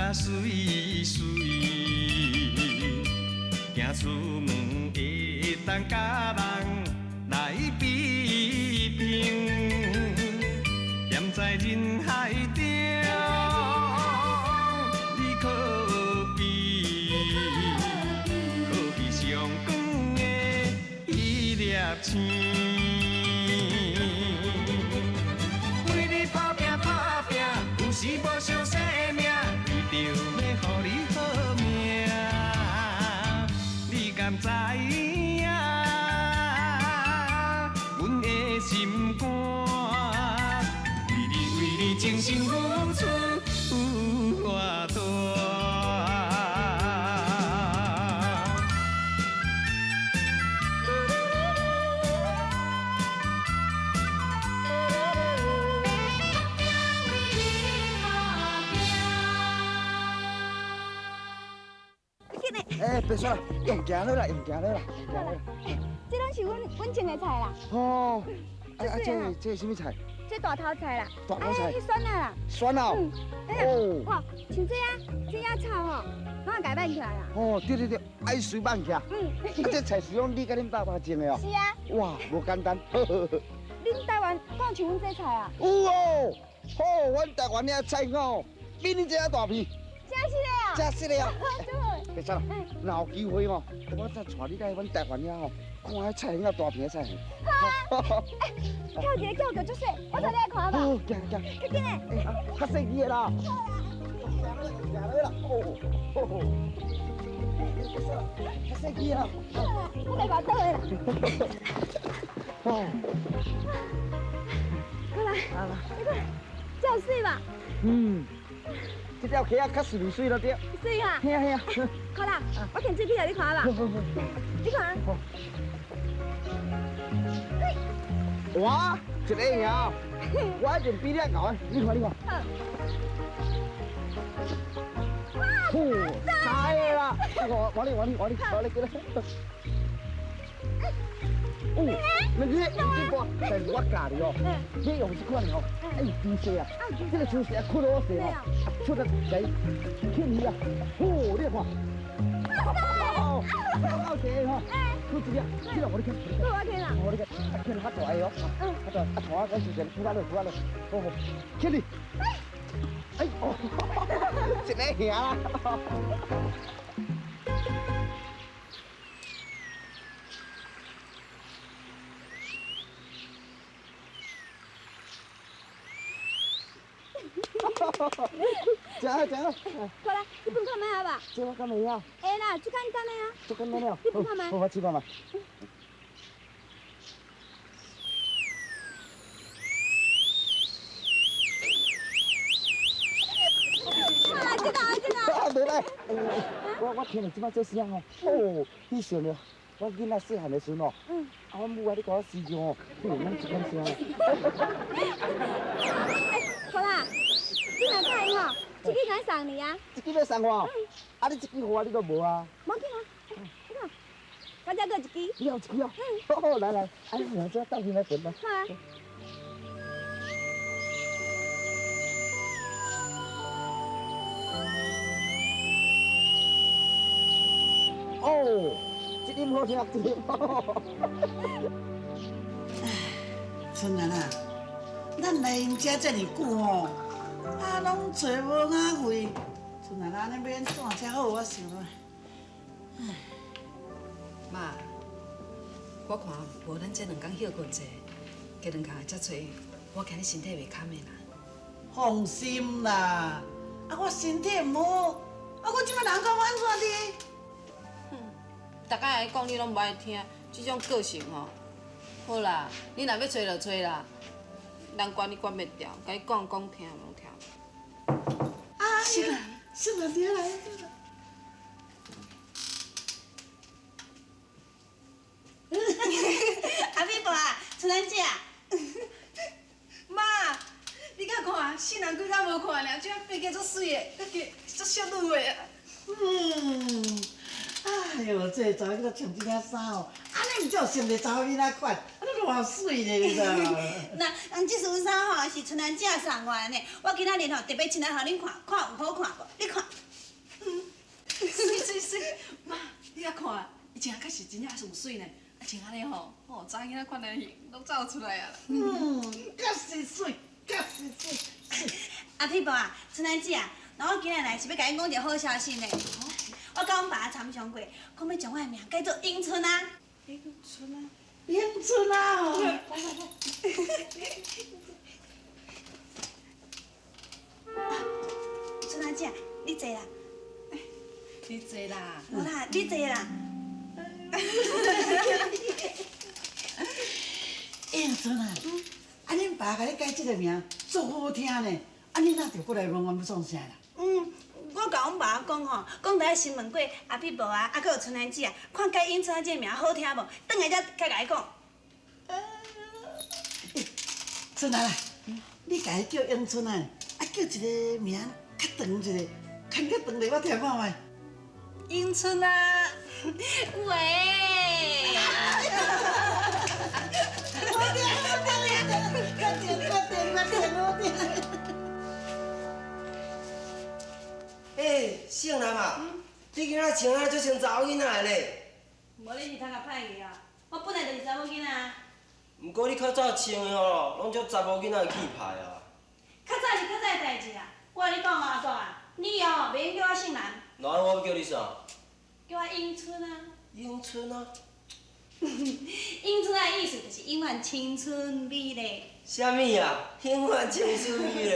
甲水水，行出门会当佮人来比拼，踮在人海中，你可比可比上光的彼粒星。为你打拼打拼，有时无相生命，为著欲予你好命，你敢知影？阮的心肝，为你为你真心付出有偌大。哎，别说了，用行了啦，用行了啦，用行了啦。这拢是阮种的菜啦。哦，啊啊，这是啥物菜？这大头菜啦。大头菜。去选啊啦。选啊。哦。哇，像这啊，这啊草吼，拢会共挽起来啦。哦，对对对，爱随挽起来。嗯。啊，这菜是讲你佮恁爸爸种的哦。是啊。哇，无简单。恁台湾敢有像阮这菜啊？有哦，好，阮台湾遐菜哦，比恁这还大片。真实的啊！真实的啊！别说了，若有机会吼，我再带你来阮台湾遐吼，看彼菜园仔大片的菜园。好啊！哎，跳一个跳个足细，我带你来看吧。好，行行。较紧嘞！哎，较细致的啦。行落啦，哦，较细致啦。我来把倒的啦。哦。过来，你看，这有水吧？嗯。这条溪仔较水水了对。水哈。嘿啊嘿啊。好啦，我牵水起来，你看吧。你看。哇，一个赢，我一定比你较𠢕的，你看你看。好。三个啦！我我你我你我你我你过来。哦，两只两只瓜，但是我教你哦，你用这款的哦，哎，猪细啊，这个猪细啊，缺好势哦，出得来轻鱼啊，哦，你看，哦，够济吼，出一只，这个我你捡，我捡啦，我你捡，啊，捡较大个哦，较大，啊，拖啊，赶时间，出来了，出来了，好好，捡你，哎，哦，一个赢啦。食啊食啊！过来，你分看觅好吧？这我敢会晓？会啦，足简单的啊。足简单了。你分看觅。好，我试看觅。啊，这个这个。啊，袂歹。我听到这摆这声吼，哦，彼想著我囡仔细汉的时阵哦，啊，阮母仔咧共我饲鸟哦，彼有咱这款声。哎，好啦。你若喜欢吼，这支敢送你啊？这支欲送我？啊，你这支予我，你阁无啊？无紧啊，你看，我这阁有一支。你有一支哦？嗯。好，来来，啊，你两只斗阵来分啦。好啊。哦，这音好听，这音好。哎，春兰啊，咱来𪜶遮遮尔久吼。啊，拢揣无雅惠，春兰按呢欲按怎才好？我想落，唉，妈，我看无咱这两工歇困者，加两工才揣，我惊你身体袂堪的啦。放心啦，啊，我身体毋好，啊，我这摆人讲我按怎哩？哼，逐工来讲你拢无爱听，这种个性吼。好啦，你若欲揣就揣啦，人管你管袂牢，共你讲讲听无听。啊，是啦，是啦，对啦。阿美婆啊，春兰姐。妈，你敢看，世人几工无看尔，这变甲足媠的，阁足淑女的。嗯，哎哟，这个查某囡仔穿这领衫哦，按呢毋才有性别查某囡仔款，按呢看媠咧，你知無？那，這身衫吼是春蘭姐送我的呢，我今仔日吼特別穿來予恁看，看有好看無？你看。媠媠媠，媽，你來看，伊穿啊確實真正上媠呢，啊穿按呢吼，吼查某囡仔款的型攏走出來啊。嗯，確實媠，確實媠。阿屁婆啊，春蘭姐啊，那我今日來是欲共恁講一个好消息呢。我佮阮爸參詳過，講欲將我的名改做英春啊。英春啊，英春啊！來來來。春蘭姐，你坐啦。你坐啦。無啦，你坐啦。英春啊，啊恁爸共你改這个名，足好聽呢。啊，你哪著閣來問阮欲創啥啦？嗯，我共阮爸講吼，講著愛先問過阿碧婆啊，啊，閣有春蘭姐啊，看改英春啊這个名好聽無？轉來才較共伊講。春蘭啊，你共伊叫英春啊，啊叫一个名較長一个，牽較長咧，我聽看覓。英春啊，喂！好聽，好聽，決定，決定，決定，好聽。欸，勝男啊，你今仔穿啊，足像查某囡仔的咧。無你是頭殼歹去啊！我本來就是查某囡仔。毋過你較早穿的吼，攏足查某囡仔的氣派啊。較早是較早的代誌啦。我共你講哦，阿祖啊，你以後袂用叫我姓藍。那我欲叫你啥？叫我英春啊。英春啊。英春的意思就是永遠青春美麗。啥物啊？永遠青春美麗。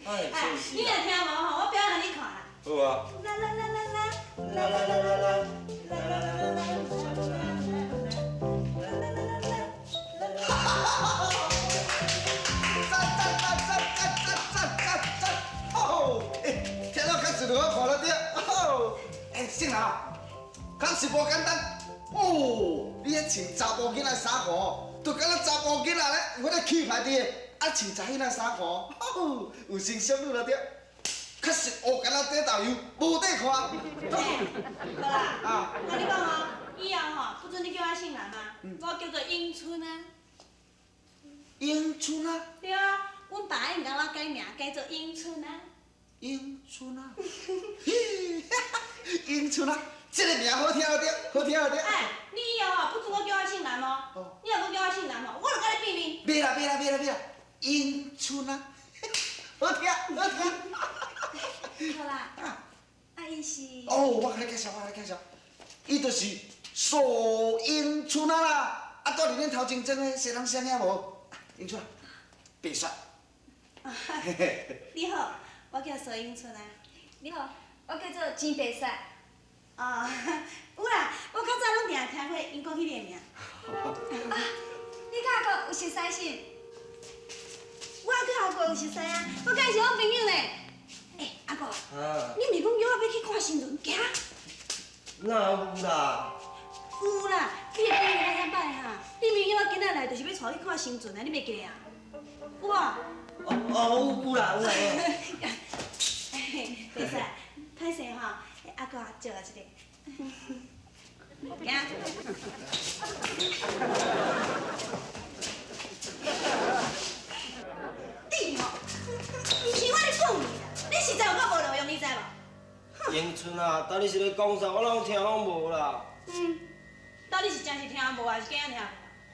哎，你若聽無吼，我表演予你看啦。好啊。啦啦啦啦啦，啦啦啦啦啦，啦啦啦啦啦。讚讚讚讚讚讚讚讚！哦，欸，聽到較自我看了對，哦，欸，勝男，確實無簡單。哦，你彼穿查埔囡仔衫褲，就敢若查埔囡仔咧，有彼个氣派佇的，啊穿查囡仔衫褲，哦，有成淑女了對。確實烏敢若底豆油，無底看。無啦，啊，我共你講哦，以後吼不准你叫我姓藍啊，我叫做英春啊。英春啊？對啊，阮爸已經共我改名，改做英春啊。英春啊？嘿，英春啊，這个名好聽對，好聽對。哎，你以後吼不准我叫我姓藍哦，你若閣叫我姓藍吼，我就共你變面。袂啦袂啦袂啦袂啦，英春啊，好聽好聽。好啦，啊伊是。哦，我共你介紹，我共你介紹，伊就是蘇英春啊啦，啊，住佇恁頭前莊的西人啥囝無？英春，白雪。你好，我叫蘇英春啊。你好，我叫做錢白雪。哦，有啦，我較早攏定聽過𪜶講起你的名。啊，你佮阿國有熟似是？我佮阿國有熟似啊，我佮伊是好朋友呢。欸，阿國，你毋是講約我欲去看新船，行？哪有啦？有啦，你的朋友較歹哈，你明明我今仔來就是欲帶去看新船啊，你袂記得啊？有無？哦，有啦有啦。袂使，歹勢吼，阿國借我一下。行。你吼，毋是我咧講你啦，你實在有夠無路用，你知無？英春啊，到底是咧講啥？我攏聽攏無啦。嗯，到底是真是聽無，還是假聽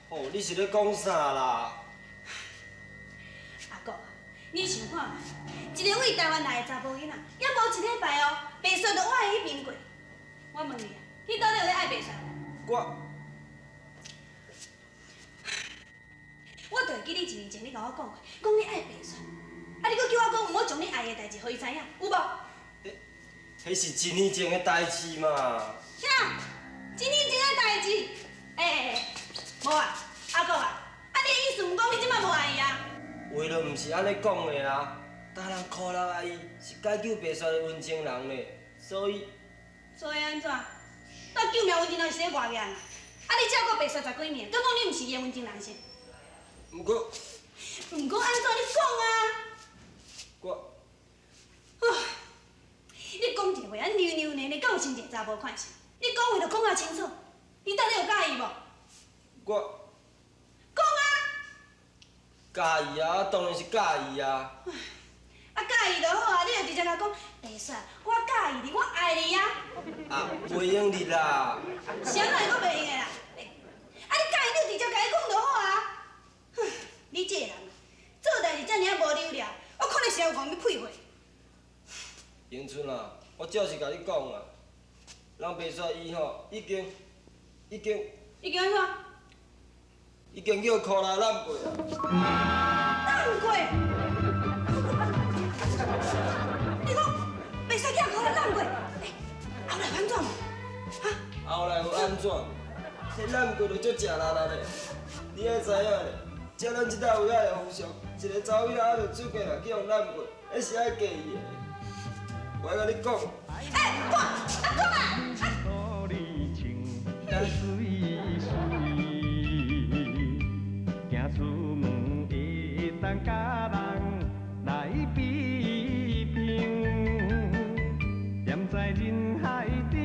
無？哦，你是咧講啥啦？阿國，你想看覓？一個為台灣來的查埔囡仔，猶無一禮拜哦，白雪就倚佇彼邊過。我問你，你到底有咧愛白雪無？我就會記你一年前你共我講過，講你愛白雪，啊你閣叫我講毋好將你愛的代誌予伊知影，有無？彼是一年前的代誌嘛。啥？一年前的代誌？欸，無啊，阿國啊，啊你的意思毋講你這擺無愛伊啊？話就毋是按呢講的啦，逐人苦力愛伊是解救白雪的溫情人咧，所以。所以按怎？那救命溫情人是咧外人啊？啊你照顧白雪十幾年，敢講你毋是伊的溫情人是？毋過，毋過按怎你講啊？我，你講一個話，啊扭扭捏捏，敢有像一個查某款是？你講話就講較清楚，你到底有佮意無？我，講啊啦！喜意啊，当然是喜意啊。啊，喜意就好啊，你就直接共讲，白雪，我喜意你，我爱你啊。啊，袂用得啦。啥物会阁袂用的啦？啊，你喜意你就直接共伊讲就好啊。哼，你这个人做代志遮尔啊无溜了，我看你是有讲欲屁话。迎春啊，我照实共你讲啊，人白雪伊吼已经已经已经按怎？已经叫苦力揽过啊！揽过？你讲白雪叫苦力揽过？欸，后来安怎无？哈？后来有按怎？这揽过就足食力啦咧！你爱知影咧，照咱这搭位仔的风俗，一个查某囡仔犹未出嫁啦，去予揽过，彼是爱嫁伊的。我爱共你讲。欸，讲，啊讲啊！行出门会当佮人来比拼，踮在人海中，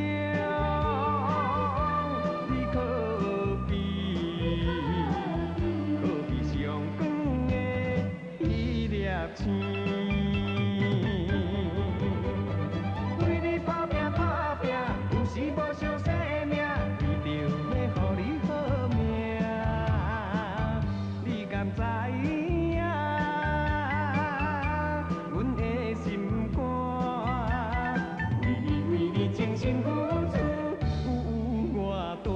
你可比可比上光的彼粒星。为你打拼打拼，有时无相生命，为著欲予你好命，你敢知影？阮的心肝，为你为你真心付出有偌大。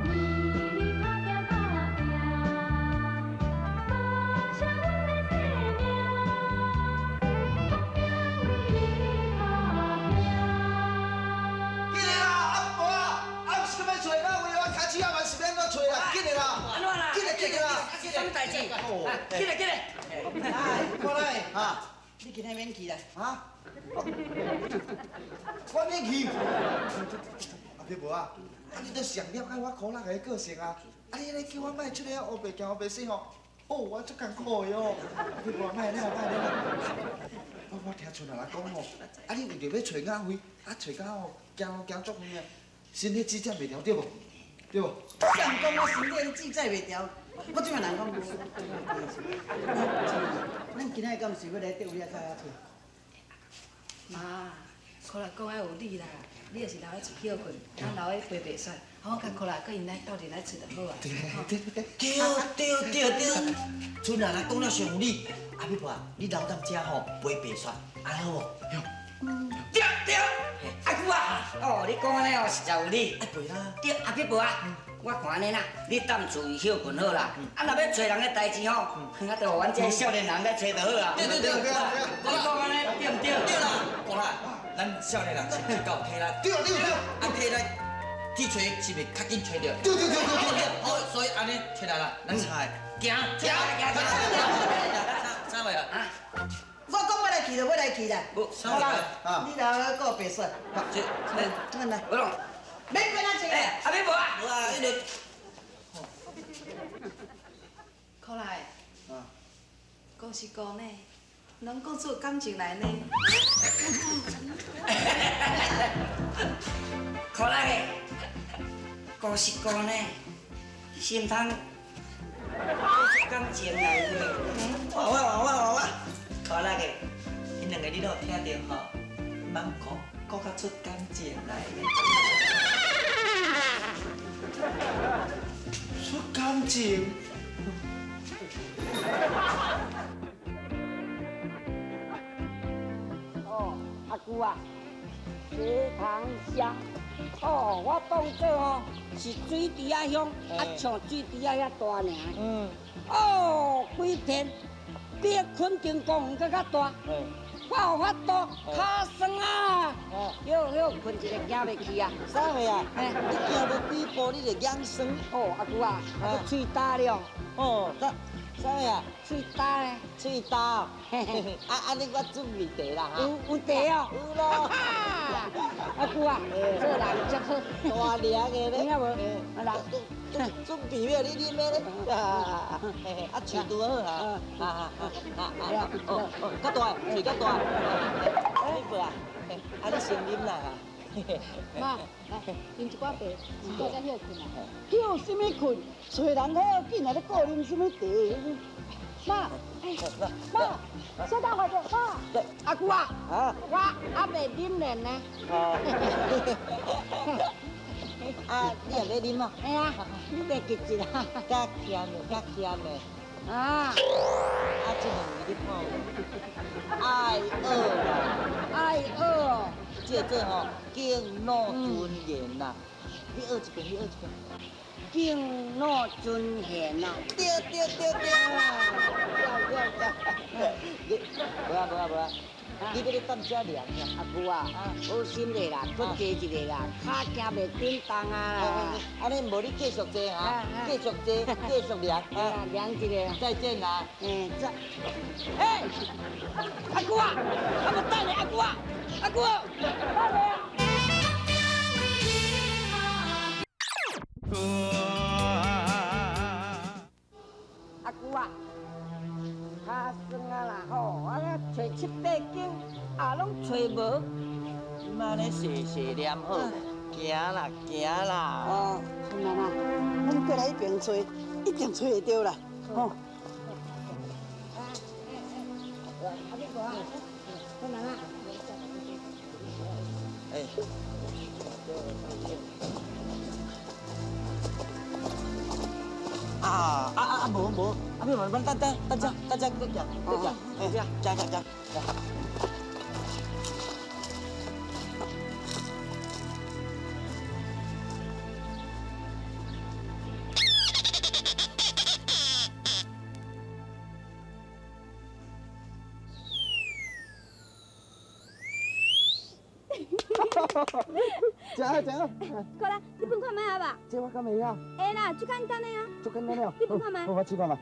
为你打拼打拼，报销阮的性命，搏命为你打拼。紧来啦，阿婆啊，啊毋是欲揣哪位，我跤手仔嘛是欲按怎揣啦，紧来啦，按怎啦？紧来紧来啦，啥物代志？紧来紧来。哎，过来哈，你今仔免去啦，哈？我免去。阿伯母啊，啊你都上了解我苦力的个性啊，啊你按呢叫我莫出来乌白行乌白踅吼，哦，我足艰苦的哦。阿伯母啊，莫按呢啦，莫按呢啦。我听春仔人讲吼，啊你为著欲揣雅惠，啊揣到吼行路行足远的，身体指节袂调对无？对无？谁讲我身体指节袂调？我这摆人讲无。咱今仔敢是欲来钓鱼仔较遐揣？妈，苦力讲爱有理啦，你若是留咧厝歇困，咱留咧陪白雪，我佮苦力佮𪜶来斗阵来揣就好啊。对对对对对对对，春仔人讲了上有理。阿美婆啊，你留踮遮吼陪白雪，按呢好无？对对，阿舅啊，哦，你讲按呢哦，实在有理。爱陪啦。对，阿美婆啊，我看按呢啦，你踮厝歇困好啦。啊，若欲揣人的代志吼，啊，就予阮这少年人来揣就好啊。对对对对，你讲按呢对毋对？对啦，过来，咱少年人是毋是够体力？对对对。啊，体力去揣是毋是较紧揣著？对对对对对。好，所以按呢，起来啦，咱三个行行行行，三位啊。我讲欲来去就欲来去啦。好啦，你留咧顾白雪。这，来，来。无咯。免管啊，这。哎，阿美无啊。无啊，彼个。苦力。啊。讲是讲呢，拢讲出感情来呢。苦力的，讲是讲呢，心通讲出感情来呢。哇哇哇哇哇！苦力的，𪜶两个你拢有听著吼？毋通讲，讲甲出感情来。出感情？哦，阿舅啊，这塘乡，哦，我当做吼是水池仔乡，啊像水池仔遐大尔。嗯。哦，规片比垦丁公园阁较大。我有法度，跤酸啊！休休睏一下，行袂去啊！啥货啊？你行无几步，你就眼酸。哦，阿舅啊，我喙焦了。哦，啥啥货啊？喙焦咧。喙焦。啊啊！你我准备茶啦。有有茶哦。有咯。阿舅啊，做人足好。大凉的咧。有影无？啊来。准备咩？你啉咩咧？啊，喙拄好啊！啊啊啊啊！哦哦，较大，喙较大。阿美婆啊，啊你先啉啦。妈，来啉一寡茶，是过才歇困啊。歇什么困？找人好紧来咧顾啉什么茶？妈，哎，妈，小等我者，妈。阿姑啊，我还袂啉呢呢。哦。啊，你也欲啉啊？哎呀，你袂记一啦？较咸的，较咸的。啊。啊，这两字你看有无？爱学啦。爱学哦。这做吼敬老尊贤啦。你学一遍，你学一遍。敬老尊贤啊！对对对对。对对对。你无啊无啊无啊。你欲咧踮遮凉呀？阿舅啊，好心的啦，阁坐一个啦，跤行袂振动啊啦。按呢无你继续坐哈，继续坐，继续凉，凉一个。再见啦。嗯，再。哎，阿舅啊，阿无等下，阿舅啊，阿舅，等下。阿舅啊。跤酸啊啦吼，我揣七八间，也拢揣无。你妈咧细细念好，行啦行啦。哦，春兰啊，咱过来彼边揣，一定揣会著啦，吼。阿你过啊，春兰啊。哎。啊啊啊！无无，啊，无，咱等等等阵，等阵，阁行，阁行，哎，行行行。食啊食啊！过来，你分看觅啊吧？这我敢会晓？会啦，足简单的啊。足简单的哦。你分看觅。好，我试看觅。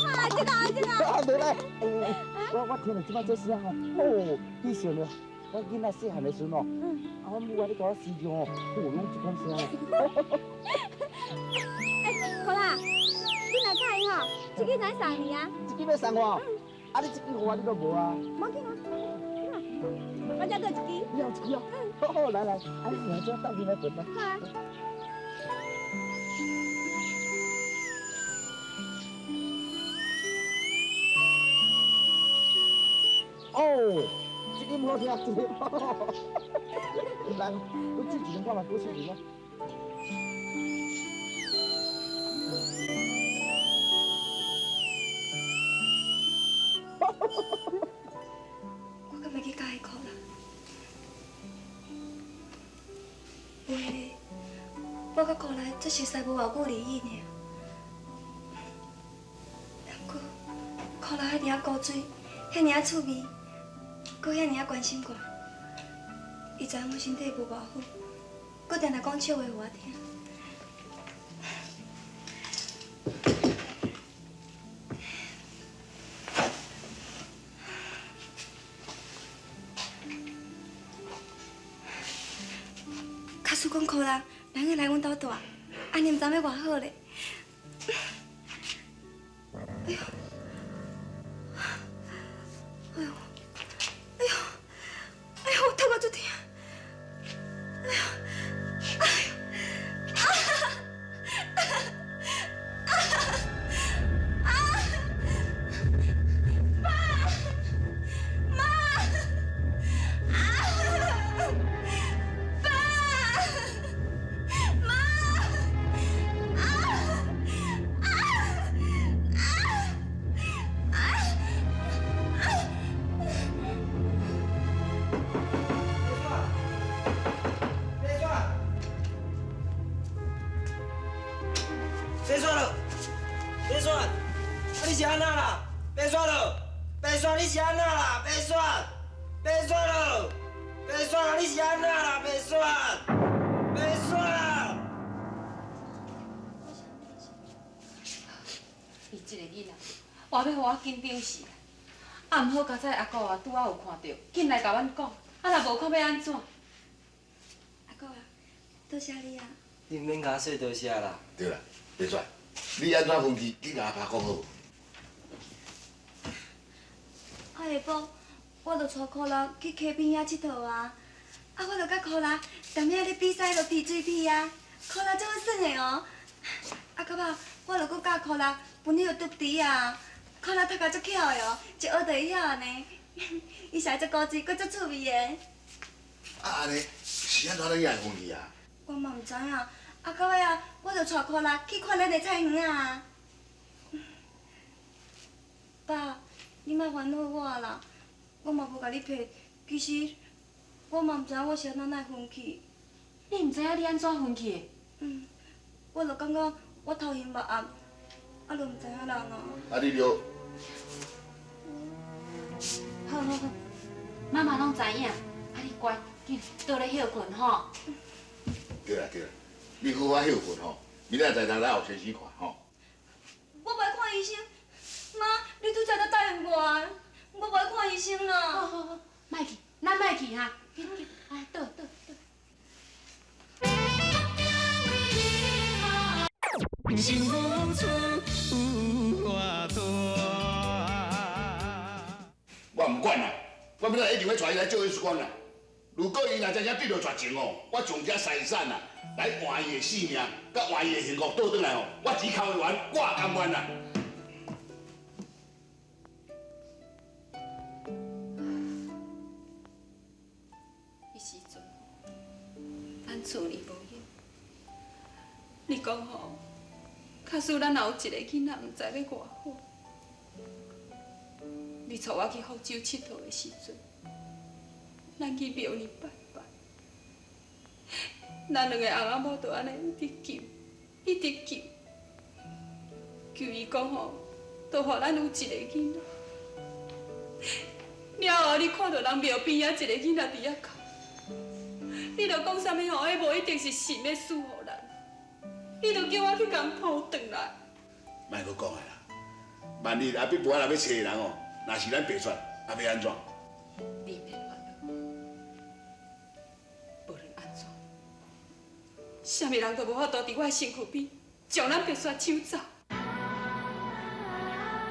啊，这个这个。啊，袂来。我听到这摆这声吼，哦，你想著我囡仔细汉的时阵哦，啊，我母仔咧共我试唱哦，哦，拢这款声。哎，好啦，你若佮意吼，这支来送你啊。这支欲送我？啊，你这支予我，你阁无啊？无紧啊，我这阁有一支。你有一支哦？好好，来来，啊，你两只斗阵来分啊。好啊。哦，这音好听，这音好。来，阁试一轮看觅，阁试一轮。我敢会去佮意苦啦？有的，我佮苦力只熟似无偌久而已尔。不过，苦力遐尔仔古锥，遐尔仔趣味，阁遐尔仔关心我。伊知影我身体无偌好，阁定定讲笑话予我听。假使讲苦力，人会来阮兜住，按呢毋知欲偌好咧。哎呦，哎呦，哎呦，哎呦，我头壳足疼。哎呦，哎呦，啊啊啊！爸，妈，啊，爸，妈，啊啊啊啊！白雪，白雪了，白雪，啊你是按怎啦？白雪了，白雪你是按怎啦？白雪，白雪了，白雪你是按怎啦？白雪，白雪。伊这个囡仔，活欲予我紧张死啦！啊，毋好佳哉阿姑啊，拄仔有看著，紧来共阮讲，啊若无看欲按怎？阿姑啊，多谢你啊！你毋免共我说多谢啦。对啦，白雪，你按怎分去？紧共阿爸讲好无？下晡，我就带箍拉去溪边遐𨑨迌啊。啊，我就佮箍拉踮遐咧比赛落提水麶啊，箍拉足好耍的哦。啊，到尾我就阁教箍拉分彼个竹枝啊，箍拉读甲足巧的哦，一学就会晓按呢。伊实足古锥，阁足趣味的。啊，按呢是按怎咱也会分去啊？我嘛毋知影。啊，到尾啊，我就带箍拉去看咱的菜园啊。爸，你莫烦恼我啦，我嘛无共你骗，其实我嘛毋知影我是按怎会分去。你毋知影你按怎分去的？嗯，我就感觉我头晕目暗，啊，就毋知影人啊。啊，你就。好好好，妈妈拢知影，啊你乖，紧倒咧歇睏吼。对啦对啦，你好好歇睏吼，明仔载再来予先生看吼。我无爱看医生，妈，你拄才才答应我的，我无爱看医生啦。好好好，莫去，咱莫去哈，紧紧，来倒倒倒。心付出有偌大。我毋管啦，我明仔一定欲带伊来照 X 光啦。如果伊若真正对著绝情哦，我将这财产啊来换伊的性命，佮换伊的幸福倒转来哦，我钱扣会完，我甘愿啦。彼时阵，咱厝里无闲，你讲吼，假使咱若有一个囡仔，毋知欲偌好。你带我去福州𨑨迌的时阵，咱去庙里拜拜，咱两个翁仔某就按呢一直求，一直求，求伊讲吼，就予咱有一个囡仔。了后你看著人庙边仔一个囡仔伫遐哭，你就讲啥物吼？彼无一定是神欲赐予咱，你就叫我去共抱转来。莫阁讲啊啦，万一阿碧婆若欲揣人哦。若是咱白雪，啊欲按怎？你免烦恼，无论按怎，啥物人都无法度伫我的身躯边将咱白雪抢走。